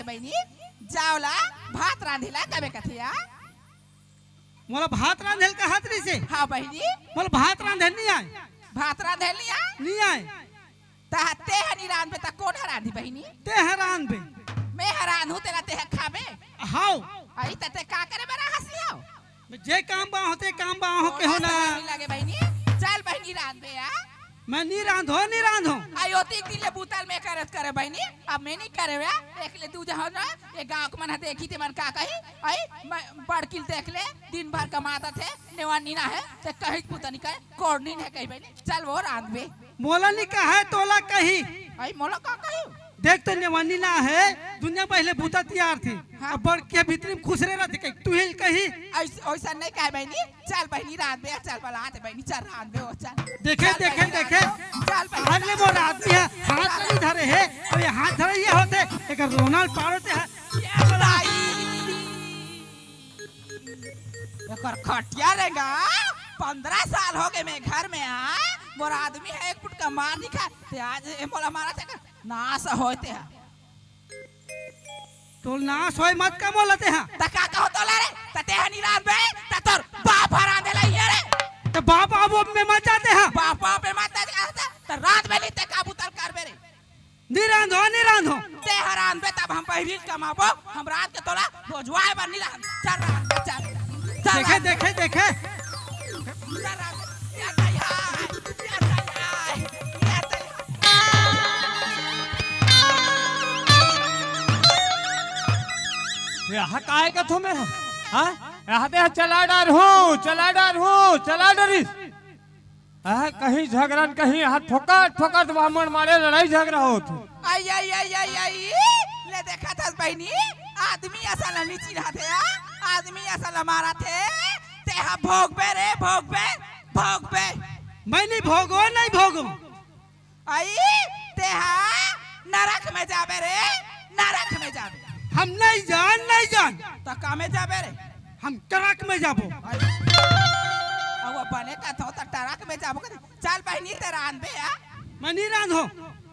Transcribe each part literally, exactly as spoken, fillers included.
बहिनी, जाव ला, भात रांधे ला कबे कथे या? मोला भात रांधे ल कहत रहिसे। हाँ बहिनी। मोला भात रांधे ल नइ आय। भात रांधे ल नइ आय? नइ आय। त ते ह नइ रांधबे त कोन ह रांधही बहिनी? ते ह रांधबे। मैं ह रांधहूं तेला ते ह खाबे? हाव। अई त ते का करे बर आहस इहां? मैं जे काम बा हों ते काम बा हों केहू ना। नइ लगे बहिनी, चल बहिनी रांधबे या। मैं नइ रांधों, नइ रांधों। अई ओती दिन ले बुता ल मैं करे करे बहिनी, अब मैं नइ करेंव या। देख ले दू झन, ये गांव के मन ह देखही ते मन का कही, अई मैं बड़की ल देख ले, दिन भर कमात हे, नेवानी ना हे, ते कहीं बुता नइ करे, कोड़नी नइ हे कही बहिनी, चल वो रांधबे। मोला नइ कहे, तोला कही। अई मोला का कही? देख तो नेवानी ना हे, दुनिया पहले बुता तियार थे। हाँ। अब बड़की भीतरी में खुसरे रहिथे कही, तुही ल कही। अइस-, अइसन नइ कहे बहिनी, चल बहिनी रांधबे, चल बलात हे बहिनी, चल रांधबे वो, चल। देखे, चल देखे, बहिनी देखे। रांधबे, चल बहिनी। आज ले मोर आदमी ह, हाथ नइ धरे हे, अब ये हाथ धरे ये होथे, एकर रोना ल पाड़ो ते ह। ये दाई। एकर खटिया रेंगा, पंद्रह साल होगे मैं घर में आय, मोर आदमी ह एक फुटका मार नइ खाय, ते आज ए मोला मारत हे का? नास होय ते ह। तोर नास होय मत का मोला ते ह। त का कहों तोला रे? त ते ह नइ रांधबे, त तोर बाप ह रांधे ला इहां रे। त बाप आबो में मत जाते ह। बाप, बाप में मत जाते ह, त रांधबे नइ ते का बुता ल करबे रे? नइ रांधों, नइ रांधों। ते ह रांधबे तब हम बहिरी ल कमाबो, हम रांध के तोला भोजवाय बर नइ लान। चल रांधबे, चल। चल देखे, रांधबे। देखे, देखे। चल रांधबे। या तैयार, या तैयार, या तैयार। ये हा काय कथों मैं? हाँ? यहाँ ते चला डारहूं, चला डारहूं, चला डारिस। अहे, कहीं झगरन, कहीं हाथ ठोकर, ठोकर तो बामन मारे लड़ाई झगरा होत हे। आई, आई, आई, आई, आई, ले देखत हस बहिनी, आदमी असन ल नइ चिन्हत हे, आ? आदमी असन ल मारत हे, ते ह भोगबे रे, भोगबे, भोगबे। मैं नइ भोगों, नइ भोगों। आई, ते ह नरक में जाबे रे, नरक में जाबे। हम नइ जान, नइ जान। त का में जाबे रे? हम टरक में जाबो। अउ बने कथों त टरक में जाबो कथे। चल बहिनी, ते रांधबे या? मैं नइ रांधों।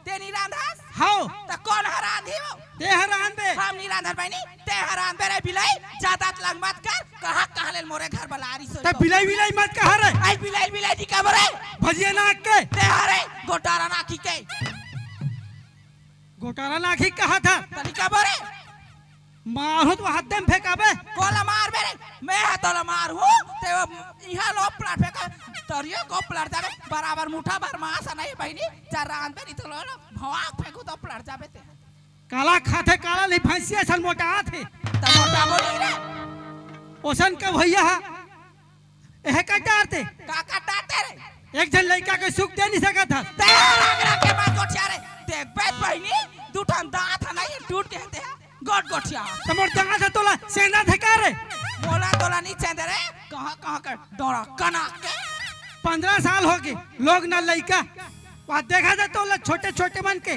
ते नइ रांधस? हाव। त कोन ह रांधही वो? ते ह रांधबे। हम नइ रांधन बहिनी, ते ह रांधबे रे बिलाई, जादा तलंग मत कर, कहाँ कहाँ ले मोरे घर बला रहिस। त बिलाई बिलाई मत कहा रे। आई बिलाई बिलाई नइ कबो रे। भजिया नाक के। ते ह रे, गोटारा नाकी के। गोटारा नाकी कहा था। त नइ कबो रे। मारहूं त हत्ते में फेंकाबे। कोला मारबे रे, मैं ह तोला मारहूं, ते वो इहां लो प्लाट फेंका, तरियो को प्लाट जाबे, बराबर मुठा भर मांस नइ बहिनी, चल रांधबे नइ तो लो, भवाक फेंकहूं त प्लाट जाबे ते। काला खाथे, काला नइ भैंसिया असन मोटाथे। त मोटाबो नइ रे। ओसन के भैया ह। एहे कटारते। का कटारते रे? एक झन लइका के सुख दे नइ सकत हस। ते रंग रंग के बात गोठिया रे। देखबे बहिनी, दू ठन दांत ह नइ, टूट के हे ते ह। गोट गोठिया। त मोर दांत ह तोला सेंधा थे का रे? मोला तोला नइ सेंधे रे, कहाँ कहाँ के डोरा कना के। पंद्रह साल होगे, लोग ना लइका। वहाँ देखा था तोला छोटे छोटे मन के।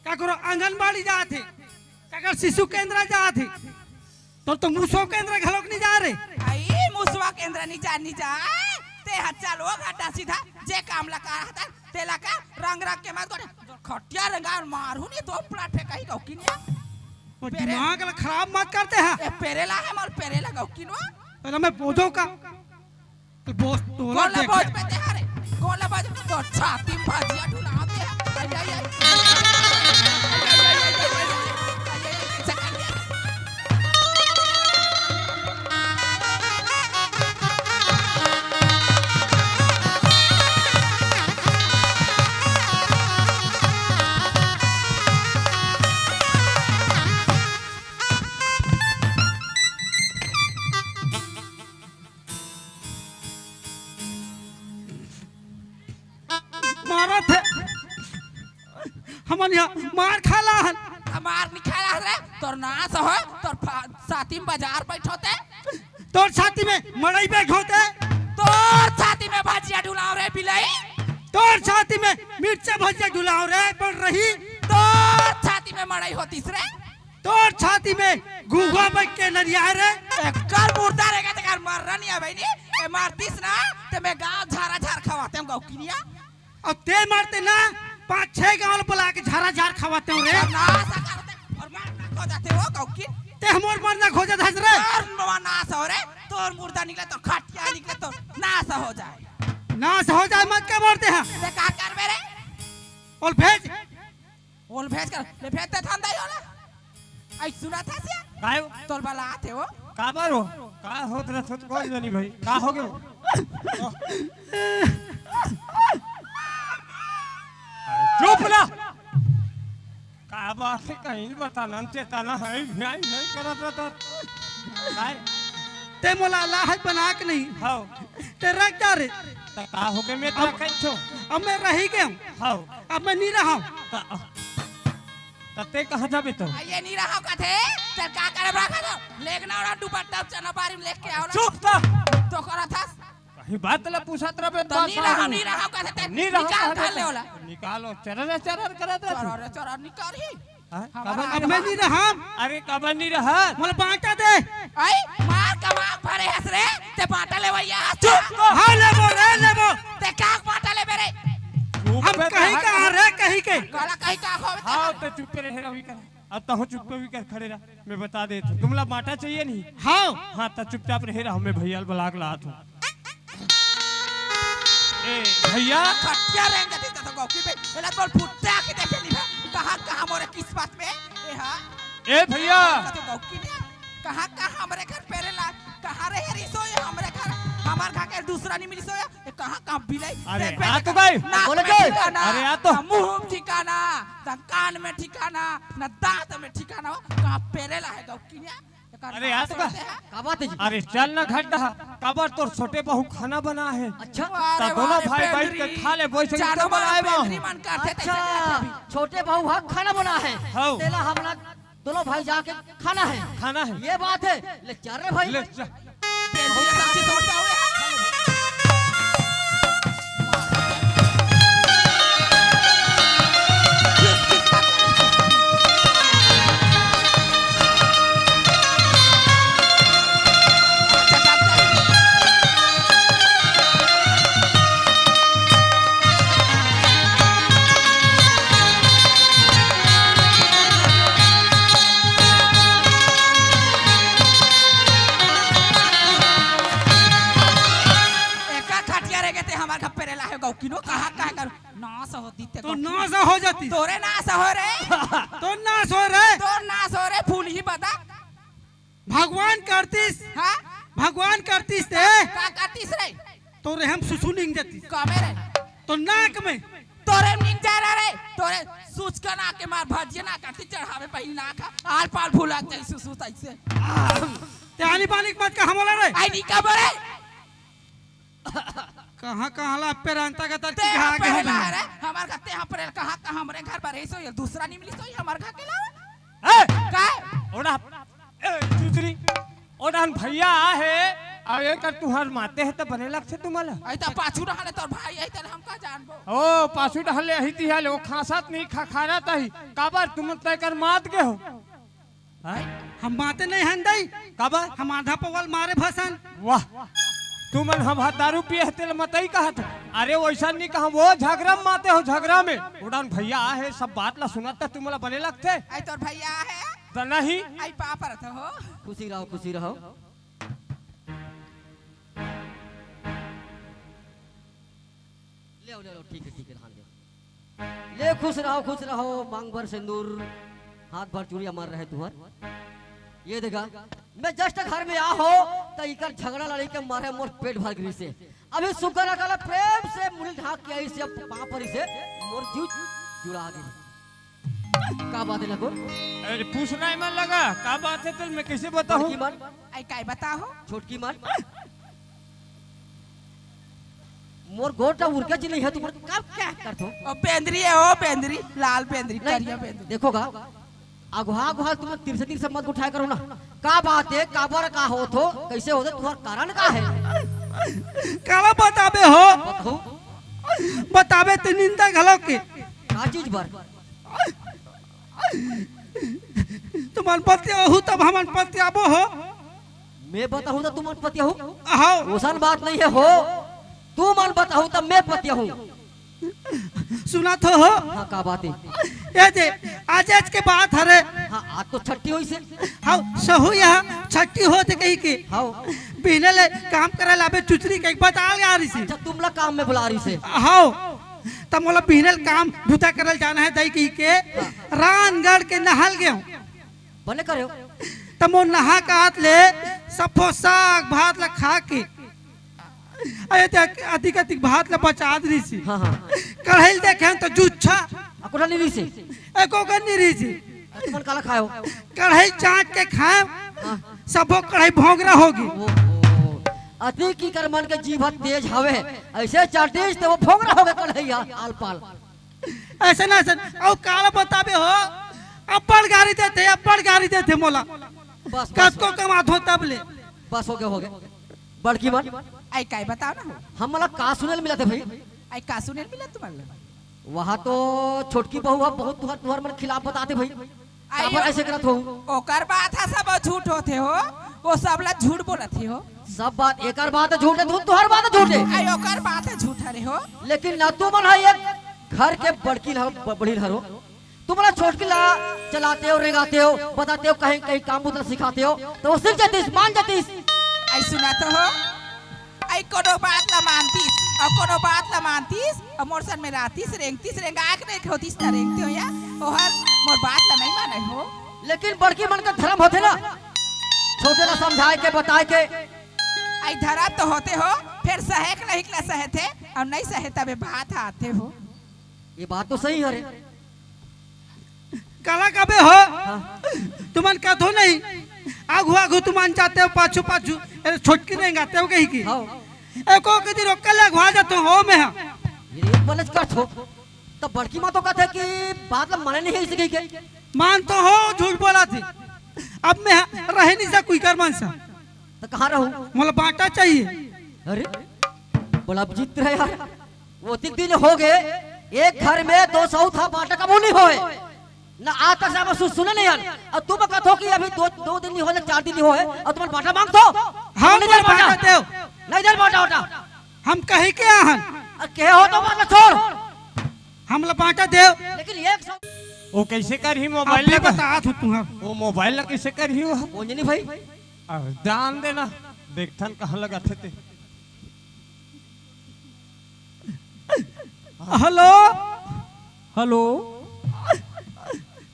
काकरो आंगनबाड़ी जात हे, काकर शिशु केंद्र जात हे, तोर तो मुसवा केंद्र घलोक नइ जाय रे। आई मुसवा केंद्र नइ जाय, नइ जाय। ते ह चल ओ घाटा सीधा, जे काम ला करत हस, तेला कर, रंग रंग के मत गोठे। खटिया रेंगा मारहूं नइ तो प्लाट फेंकही गौकिनिया। वो पेरे- दिमाग ला खराब मत कर ते ह। ए पेरेला हे मोर पेरेला गौकिनवा। अरे मैं बोझो का। तो बोस तोला कोन ला देख बोझ ले। पे ते हरे? कोन ला बोझ? तो छाती में भजिया ढुला दे। आई, आई, आई। मारत हे। हमन इहाँ मार खाला हन। आ, मार नइ खाला हन रे। तोर नास होय, तोर फा-, छाती में बाजार बैठोते। तोर छाती में मड़ई बैठोते। तोर छाती में भजिया ढुलाव रे बिलई। तोर छाती में मिर्चा भजिया ढुलाव रे, बन रही। तोर छाती में मड़ई होतिस रे। तोर छाती में घुघुआ बइठ के नरिया रे। एकर मुर्दा रेंगे तेकर मर्रा नइ आय बहिनी। ए मारतिस ना, ते मैं गाँव झारा झार खवातेंव गौकिनिया। अउ ते मारते ना, पाँच छह गाँव ल बुला के झारा झार खवातेंव रे। अउ ना सका होते, अउ मार ना खोज गौकिन। ते हमर मरना खोजत हस रे। तोर मरना नास हो रे, तोर मुर्दा निकले, तोर खटिया निकले, तोर नास हो जाए। नास हो जाए मत के मरते हैं। ते का करबे रे? ओल भेज। ओल भेज कर, ले भेज दे थान दाई ओला। आई सुना था सिया? काय हो? तोल बला आते हो? काबर हो? का होत रह, होत कोई नहीं भाई। का हो गयो? अरे चुप ना। का बात है, कहीं बताना, चेताना है, न्याय नहीं करत रहता। काय? ते मोला अल्लाह है बना के नहीं। हाँ। ते रख जा रे। त का हो गए, मैं तो अब, कहीं छो। अब मैं रही गया हूँ। हाँ। अब मैं नहीं रहा हूँ। त, त ते कहाँ जाबे तो? आ, ये नहीं रहा कथे, चल का करे बड़ा खा दो। लेकिन ओड़ा दुपट्टा चना बारी में लेके आओ ना। चुप त। तो करा था। कहीं बात ला पूछत रहबे, तो बात नहीं रहा, नहीं रहा कथे ते। नहीं रहा निकाल कथे खा ले ते। ओला। निकालो, चरर चरर करत रहत। चरर चरर निकाल ही। हाँ? हमारा कबर अब मैं नहीं रहा। अरे कबर नहीं रहा। मोला बांटा दे। आई, मार का मार भरे हंस रे, ते बांटा ले भैया। चुप तो। हाँ, लेबो रे, लेबो। ते का बांटा ले मेरे? चुप हम बे, कहीं हाँ, का हाँ। रे, कहीं के। काला कहीं का हो। हाँ, तो चुप रहे रहो, कर। अब तो चुप भी कर खड़े रहा। मैं बता दे, तुमला बांटा चाहिए नहीं? हाँ। हाँ, तो चुपचाप रहे रहा, मैं भैया बलाक लात हूँ। ए भैया। खटिया रेंग जाती तो गौकी पे, एला बोल फुट्टा के देखे नहीं बे। कहाँ, कहाँ मोरे किस्मत में? ए हाँ। ए भैया। तो गौकी ने, कहाँ, कहाँ हमरे घर पेरे ला, कहाँ रहे रही सो ये हमरे घर, हमार घर के दूसरा नहीं मिली सो ये, ये कहाँ, कहाँ बिलाई? अरे, देख बे, आ तो गई। नाक बोले में गई। ठिकाना, अरे, आ तो। ना मुंह में ठिकाना, ना कान में ठिकाना, ना दांत में ठिकाना, हो, कहाँ पेरे ला है गौकी ने? अरे, आ तो का? का बात है जी? अरे, चल ना घट रहा। काबर तोर छोटे बहू खाना बना है। अच्छा। अरे त दोनों वाह रे भाई बैठ के पेंदरी। खा ले, वैसे चारों इनके बनाए बा। पेंदरी मन करथे, अच्छा, तैसे करथे। छोटे बहू हा खाना बना है। हौ। तेला हमला दोनों भाई जाके खाना है। खाना है। ये बात है। ले चल रे भाई। ले चल। पेंदरी एकदम से छोटा हुए है। एका खटिया रह गए थे हमारे घर पे रेला है गौकिनो, कहाँ, कहाँ कर नास होती ते तो गौकिनो। नास हो जाती। तोरे नास हो रे। तो नास हो रे। तो नास हो रे, फूल ही बता। भगवान करतीस। हाँ? भगवान करतीस ते। का करतीस रे? तोरे हम सुसु निंग जाती। कमे रे? तो नाक में। तोरे निंग जा रे, तोरे सूच का नाक के मार भजिया ना करती चढ़ावे पहिल ना खा। आल पाल भुला जाई सुसु तैसे। ते आली बालिक मत का हमला रे। आई नहीं का बोले? कहाँ, कहाँ ला पेरांता का तर ते की यहाँ के पेरेला हो है रे, हमार घर ते यहाँ पेरेला, कहाँ, कहाँ हमरे घर पर रही सो, ये दूसरा नहीं मिली सो, ये हमार घर के लावा। ए! काय? ओड़ा, ए, दूसरी, ओड़ान भैया आहे, आ एकर तुहार माते है त बने लगथे तुम्हाला। आई त पाछू रहले तोर भाई, आई त हम का जानबो। ओ, पाछू रहले, अही तिहाले, ओ खासत नहीं, खखारत अही, काबर तुम तय कर मात के हो। हैं? हम माते नहीं हन दई। काबर? हम आधा पौवा ल मारे भसन। वाह, तुमन हम हाथ दारू पिए हते ले मतई कहत हो। अरे वैसा नहीं कहा, वो झगड़ा में माते हो, झगड़ा में। उड़ान भैया आहे, सब बात ला सुनत त तुमला बने लगथे। आई तोर भैया आहे? त नहीं। आई पाप रथ हो। खुशी रहो, खुशी रहो। ले आओ, ले आओ, ठीक है, ठीक है, हाँ, ले आओ। ले, खुश रहो, खुश रहो, मांग भर सिंदूर, हाथ भर चूड़ी अमर रहे तुहर। ये देखा, मैं just घर में आ हो, त इकर झगड़ा लड़ाई के मारे मोर पेट भर गिरी से। अभी सुकर अकल प्रेम से मुड़ी ढाक के आई से, पाँव परी से, मोर जीव जुड़ा गई। का बात है लखो? अरे पूछना ही मन लगा, का बात है तेल, मैं कैसे बताऊं? छोटकी मन। आई काय बताओ? छोटकी मन। मोर गोटा उरके जी नहीं है, तुम कब क्या कर दो? ओ पेंदरी है, ओ पेंदरी, लाल पेंदरी, नहीं, करिया पेंदरी। देखोगा, अगुहा अगुहा तुम तिरसे तिरसे मत उठाया करो ना। का बात है, काबर का होत हो, कैसे होत हो, तुम्हारा कारण का है? काला बताबे हो? बताओ। बताबे ते निंदा घलो के। का चीज बर? तुमन पतियाहू तब हमन पतियाबो हो। मैं बताहूँ त तुमन पतियाहू? अहो। ओसन बात नहीं है हो। तुमन बताहू तब मैं पतियाहू। सुनत हो हो? हाँ, का बात है? ए दे, आज आज के बात हरे। हाँ, आज तो छट्टी होइसे। हाँ, सहू यहाँ छट्टी होत हे कहिके। हाँ। बिहने ले काम करे ला आबे चुचरी कहिके बता गे रहिसे। अच्छा, तुमला काम में बुला रहिसे। हाँ, त मोला बिहने ले काम बुता करे ला जाना हे दाई कहिके रानगढ़ के नहा ल गेंव। बने करेव। त मोर नहा के आत ले सफो साग भात ला खा के अरे ते अधिक अधिक भात ला बचा दे रहिसे। हाँ, हाँ। कढ़ाई ल देखेंव त जुच्छा। अकोटा नहीं रहिसे। एको कन नहीं रहिसे। तुमन काला खाएव? कढ़ाई चाट के खाएंव। हाँ। सबो कढ़ाई भोंगरा होगे। ओ, ओ। अति की कर मन के जीभ तेज हवे। अइसे चाटिस त ओ भोंगरा होगे कढ़ाई आल पाल। अइसे ना, अइसे अउ काला बताबे हो। अब्बड़ गारी देथे, अब्बड़ गारी देथे मोला। बस, बस। कतको कमाथों तब ले। बस होगे, होगे। बड़की मन। अई काय बताव ना हो। हमला का सुने ल मिलत हे भई? अई का सुने ल मिलत तुम्हर ले? वहाँ तो छोटकी बहू ह बहुत तुहर, तुहर मन खिलाफ बताथे भई। अई काबर अइसे करत हो? ओकर बात ह सब झूठ होथे हो, ओ सब ला झूठ बोलत हे हो। सब बात, एकर बात झूठ हे, तू, तुहर बात झूठ हे। अई ओकर बात ह झूठ हरे हो। लेकिन ना तुमन ह एक घर के बड़की ल-, ब-, बड़ीन हरो। तुमन ह छोटकी ला चलातेव, रेंगातेव, बतातेव, कहीं, कहीं काम बुता सिखातेव, त ओ सीख जातिस, मान जातिस। अई सुना तो हो, अई कोनो बात ला मानतिस, अउ कोनो बात ला मानतिस, अउ मोर सन में रहतिस, रेंगतिस, रेंगा के नहीं होतिस, त रेंगतेव या, ओहर मोर बात ला नहीं माने हो। लेकिन बड़की मन के धरम होथे ना, छोटे ला समझाए के, बताए के। अई धरम तो होथे हो, फेर सहे के नहीं ला सहे थे, अउ नहीं सहे तबे बात आथे हो। ये बात तो सही हरे। काला कबे हो? हाँ। तुमन कथो नहीं, आगू आगू तुमन जातेव, पाछू पाछू, अरे छोटकी रेंगातेव कहिके। हाँ। एको के दिन ओकर ले अगुवा जाथों हो मैं, हाँ। ये एक बलच कर छो, त बड़की माँ तो कथे कि बात ला माने नहीं हे इसे कहिके। मान तो हो, झूठ बोलथे। अब मैं रहे नहीं सकूँ इकर मन से। त कहाँ रहूँ? मोला बाँटा चाहिए। अरे, बड़ा विचित्र हे यार। ओतिक दिन होगे, एक घर में दो सौत हा बाँटा कभू नहीं होय। ना आज तक से सु-, सुने नहीं हन। अउ तुम कथो कि अभी दो, दो दिन नहीं होय, चार दिन नहीं होय, अउ तुमन बाँटा माँगथो? हम नहीं दे बाँटा। बाँटा देव। नहीं दे बाँटा, बाँटा। हम कहे के आहन। अ, कहे हो तो बात छोड़। हमला बाँटा देव। लेकिन एक सौ ओ कइसे करही मोबाइल अभी ला? बतात हों तुँहर। ओ मोबाइल ला कइसे करही ओ? कोन जनी भाई? अरे जान देना, देखथन कहाँ लगाथे ते। हेलो। हेलो।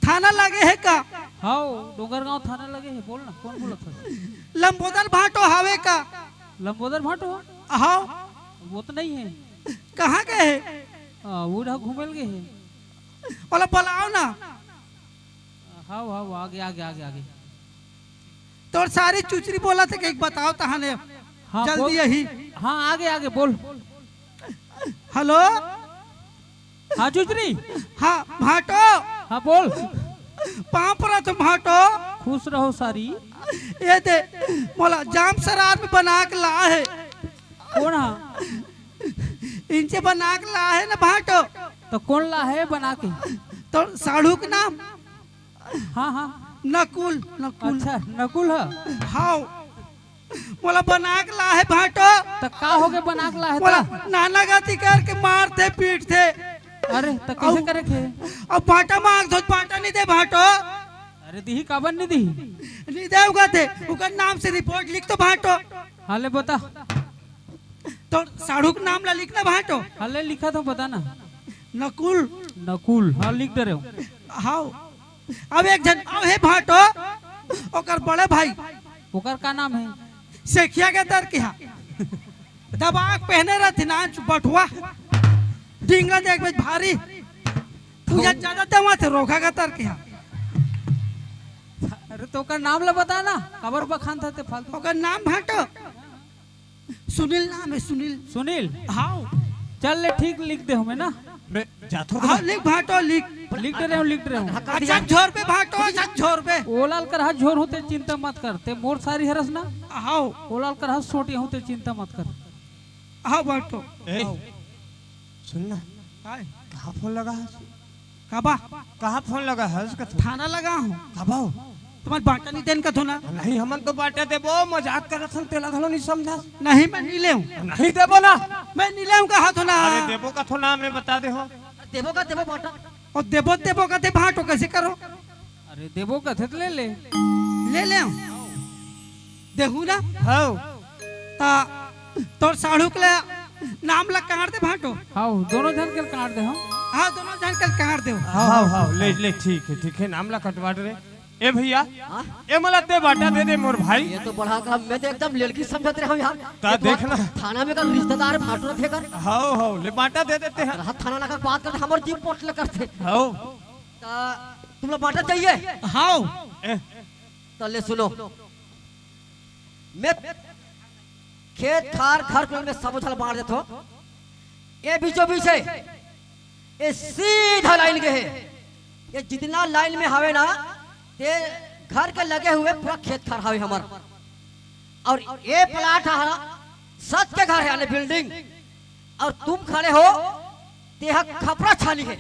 थाना लगे हे का? हाव, डोंगरगांव थाना लगे हे। बोल ना, कोन बोलत हस? लंबोदर भाटो हावे का? लंबोदर भाटो? हाव। वो तो नहीं हे। कहाँ गे हे? आ, वो डहा घूमे ल गे हे। ओला बुलाव ना। हाव, हाव, आगे, आगे, आगे, आगे। तोर सारी चुचरी बोलत हे, कहीं बताव तहाने। हाँ, जल्दी बोल। यही। हाँ, आगे, आगे, बोल। हेलो। हाँ, चुचरी। हाँ, भाटो। हाँ, बोल। पाँव परत हों भाटो। खुश रहो सारी। ये दे, मोला जाम सरार में बना के ला हे। कोन हा? इनसे बना के ला हे ना भाटो। त कोन ला हे बना के? तोर साढ़ू के नाम? हाँ, हाँ। नकुल, नकुल। अच्छा, नकुल ह? हाव। मोला बना के ला हे भाटो। त का होगे बना के ला हे मोला त? नाना गाती करके मारथे, पीटथे। अरे, त कइसे करे के हे? अब बाँटा माँगथों, बाँटा नहीं दे भाटो। अरे, दिही काबर नहीं दिही? नहीं दे, उका दे, उकर नाम से रिपोर्ट लिख तो भाटो। हाँ, ले बता। तोर साढ़ू के नाम ला लिख ना भाटो। हाँ, ले लिखत हों, बता ना। नकुल। नकुल, हाँ, लिख डरेंव। हाव। अब एक झन अउ हे भाटो, ओकर बड़े भाई। ओकर का नाम हे? सेखिया के दर के हा। दबा के पहने रहिथे ना, बटुआ। डींगा देख बे भारी। पूजा ज्यादा देवा थे, रोखा के दर के हा। अरे, त ओकर नाम ला बता ना, काबर बखानथस ते फालतू। ओकर नाम भाटो। सुनील नाम हे, सुनील। सुनील? हाव। चल ले, ठीक, लिख दे हमें ना। मैं जाथों हाँ, ना। लिख भाटो, लिख। लिख डरेंव, लिख डरेंव। अच्छा, झोर बे भाटो, अच्छा, झोर बे। ओला ल करहा झोर हों ते चिंता मत कर, ते मोर सारी हरस ना। हाव। ओला ल करहा सोटी हों ते चिंता मत कर। हाव भाटो। ए, हाव। सुन ना। काय? कहाँ फोन लगा हस? काबा? कहाँ फोन लगा हस कथों? थाना लगा हों। काबा हो? तुम्हर बाँटा नहीं देन कथों ना। नहीं, हमन तो बाँटा देबो, मजाक करत हन, तेला घलो नहीं समझस। नहीं, मैं नहीं लेंव। नहीं देबो ना। मैं नहीं लेंव कहत हों ना। अरे देबो कथों ना, मैं बता दे हों। देबो का, देबो बाँटा। देबो देबो कथे भांटो, कइसे करो? अरे देबो कथे त ले ले। ले ले। देहू ना? हव। ता तोर साढ़ू के ले नाम ला काट दे भांटो। हव, दोनों झन के काट दे हो। हाँ, दोनों झन के काट दे। हव, हव, ले, ले, ठीक हे, ठीक हे, नाम ला कटवा दे रे। ए भइया, हाँ? ए मोला ते बांटा दे दे मोर भाई। ये तो बड़ा काम, मैं तो एकदम लड़की समझत रहे हूँ यार। ता ये तो देखना। थाना में का रिश्तेदार भांटो रथे कर। हव, हव, ले बांटा दे देते हैं। रहा थाना लगा बात करते, हमर जीव पोट ले करते। हव। ता तुमला बांटा चाहिए? हव। ए। ता ले सुनो, मैं खेत खार घर को मैं सब उछल बांट देथो। ये बीचों बीच हे, ये सीधा लाइन के हे। ये जितना लाइन में हवे ना, ते घर के लगे हुए पूरा खेत खार हवे हमर। और ये प्लाट हमारा सच के घर हे, यानी बिल्डिंग। और तुम खड़े हो, ते ह खपरा छानी हे।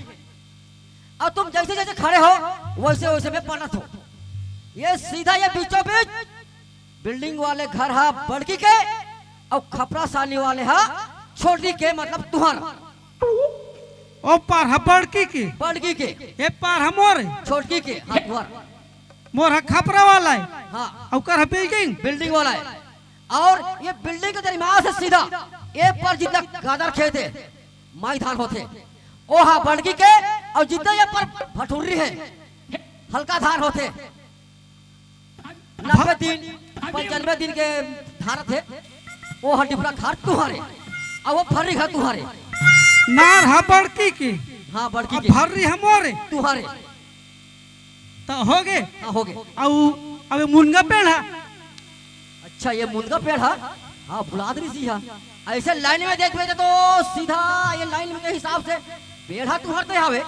और तुम जैसे जैसे खड़े हो, वैसे वैसे मैं पलट हो। ये सीधा ये बीचों बीच बिल्डिंग वाले घर हा बड़की के, और खपरा छानी वाले हा छोटी के, मतलब तुहर। ओ पार हा बड़की के। बड़की के। ए पार हा मोर। छोटकी के, हाँ, तुहर। मोर हा खपरा वाला हे। हाँ। ओकर हा बिल्डिंग। बिल्डिंग वाला हे। और ये बिल्डिंग के दरमियान से सीधा ए पर जितना गादर खेत हे, माई धान होथे, ओ हा बड़की के, और जितना ये पर भटुर्री हे, हल्का धान होथे, नब्बे दिन, पंचानवे दिन के धान होथे, ओ हा डिपरा खार तुहर हे, और वो फर्री खार तुहर हे। नार हा बड़की के। हाँ, बड़की अब के। फर्री हा मोर हे। तुहर हे। त होगे। हाँ, होगे। अउ अबे मुनगा पेड़ हा। अच्छा, ये मुनगा पेड़ हा? हाँ, भुलात रहिस हा। ऐसे लाइन में देखबे तो सीधा ये लाइन में के हिसाब से पेड़ हा तुहर ते हवे।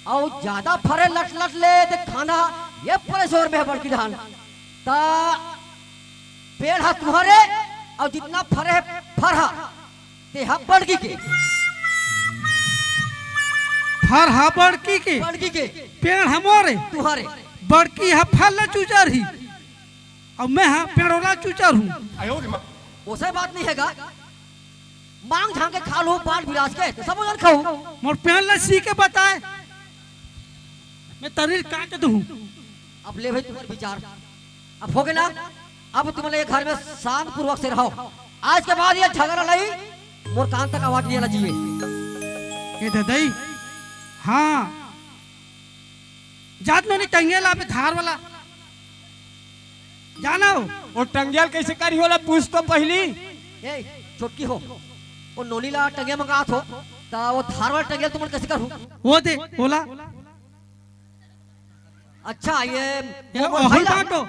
अउ ज्यादा फरे लट लट ले ते खाना ये परे जोर में हे बड़की धान। ता पेड़ हा तुहर हे, अउ जितना फरे हे फर हा, ते हा बड़की के। फर हा बड़की के। बड़की के। पेड़ हा मोर हे। तुहर हे। बड़की हा फर ला चुचरही। अउ मैं हा पेड़ोला चुचरहूँ। ओसे बात नहीं हे गा। मांग झांग के खा लो, बाल बिराज के, तो सब जन खाऊ। मोर पेड़ ला सी के बताए। मैं तरी काट दूँ। अब ले भाई तुम्हारे विचार। अब होगे ना, अब तुमन ये घर में शांत पूर्वक से रहो। आज के बाद ये झगड़ा नहीं, मोर कान तक आवाज नहीं आना चाहिए। ए ददई, हाँ, जात में नहीं टंगे ला अबे धार वाला। जाना हो। वो टंगिया ल कइसे करी होला, पूछ तो पहिली। ए, छोटकी हो, वो नोनी ला टंगिया मंगात हो, त वो धार वाला टंगिया ल तुमन कइसे करहू? वो दे, बोला। अच्छा, ये ये वो ओहल भाई ला। बांटो।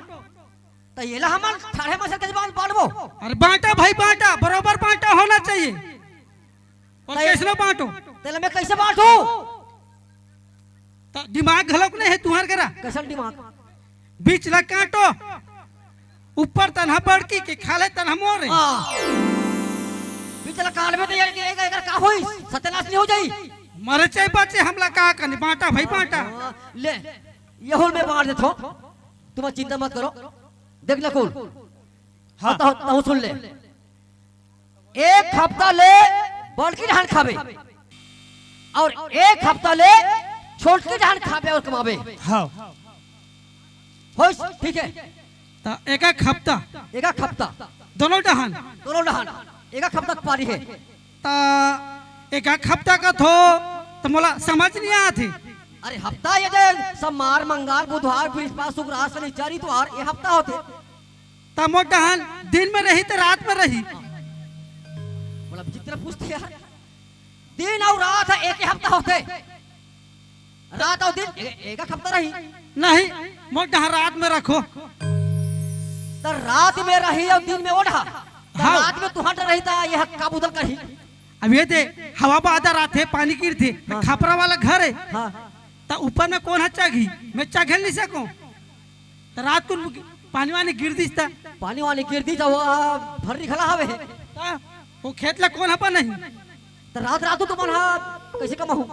त ये ला हमन ठाढ़े मसल के बांट, बांटबो। अरे बांटा भाई, बांटा, बरोबर बांटा होना चाहिए। और त ये कइसनो बांटो। तेला मैं कइसे बांटू? त दिमाग घलोक नहीं हे तुम्हार करा। कइसन दिमाग? बीच ला काटो, ऊपर तनहा बड़की के, खाल्हे तनहा मोर हे। हाँ। बीच ला काटबे त ये, ये, ये, ये का होई? सत्यानाश नहीं हो जाई? मरे चाहे बचे, हमला का करनी, बांटा भाई बांटा। हाँ, ले, ये होल मैं बांट देथो, तुम चिंता मत करो। देख ले कुल। हाँ। तहूँ सुन ले। एक हफ्ता ले बड़की डहान खाबे अउ एक हफ्ता ले छोटकी डहान खाबे अउ कमाबे। हाँ। होइस, ठीक हे। त एक एक हफ्ता। एक एक हफ्ता। दोनों डहान। दोनों डहान। एक एक हफ्ता के पारी हे। त एक एक हफ्ता कथो, त मोला समझ नहीं आत हे। अरे हफ्ता ये दे, सोमवार, मंगलवार, बुधवार, बृहस्पतिवार, शुक्रवार, शनिचर, इतवार, ये हफ्ता होथे। त मोर डहान दिन में रही त रात में रही? मतलब जितना पूछते यार, दिन अउ रात ह एक ही हफ्ता होथे। रात अउ दिन ए-, एक हफ्ता रही। नहीं, मोर डहान रात में रखो। त रात में रही अउ दिन में ओढ़ा। त हाँ। रात में तुहर रही त ये हक्का बुदल करही। अब ये दे, हवा बादर आथे, पानी गिरथे, हाँ। खपरा वाला घर हे। हाँ। त ऊपर में कोन ह चघही? मैं चघे नहीं सकूं। त रात कुन पानी वानी गिर दिस त? पानी वानी गिर दिस त वो, आ, भर्री घला हवे। त वो खेत ला कोन ह बनाही? त रात रात तुमन ह कइसे कमाहू?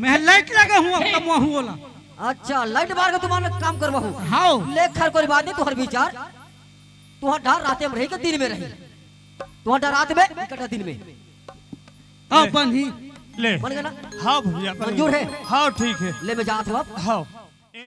मैं लाइट लगा हूँ, अब कमाहू ओला। अच्छा, लाइट मार के तुमन काम करवाहू। हाँ। ले खैर कोई बात नहीं, तुहर विचार। तुहर डहान राते में रही के दिन में रही? तुहर डहान रात में, इकट्ठा दिन में। हाँ, बनही। ले। बन गया ना? हाँ भैया, बन मंजूर गया। है? हाँ, ठीक है। ले, मैं जात हूँ अब। हाँ।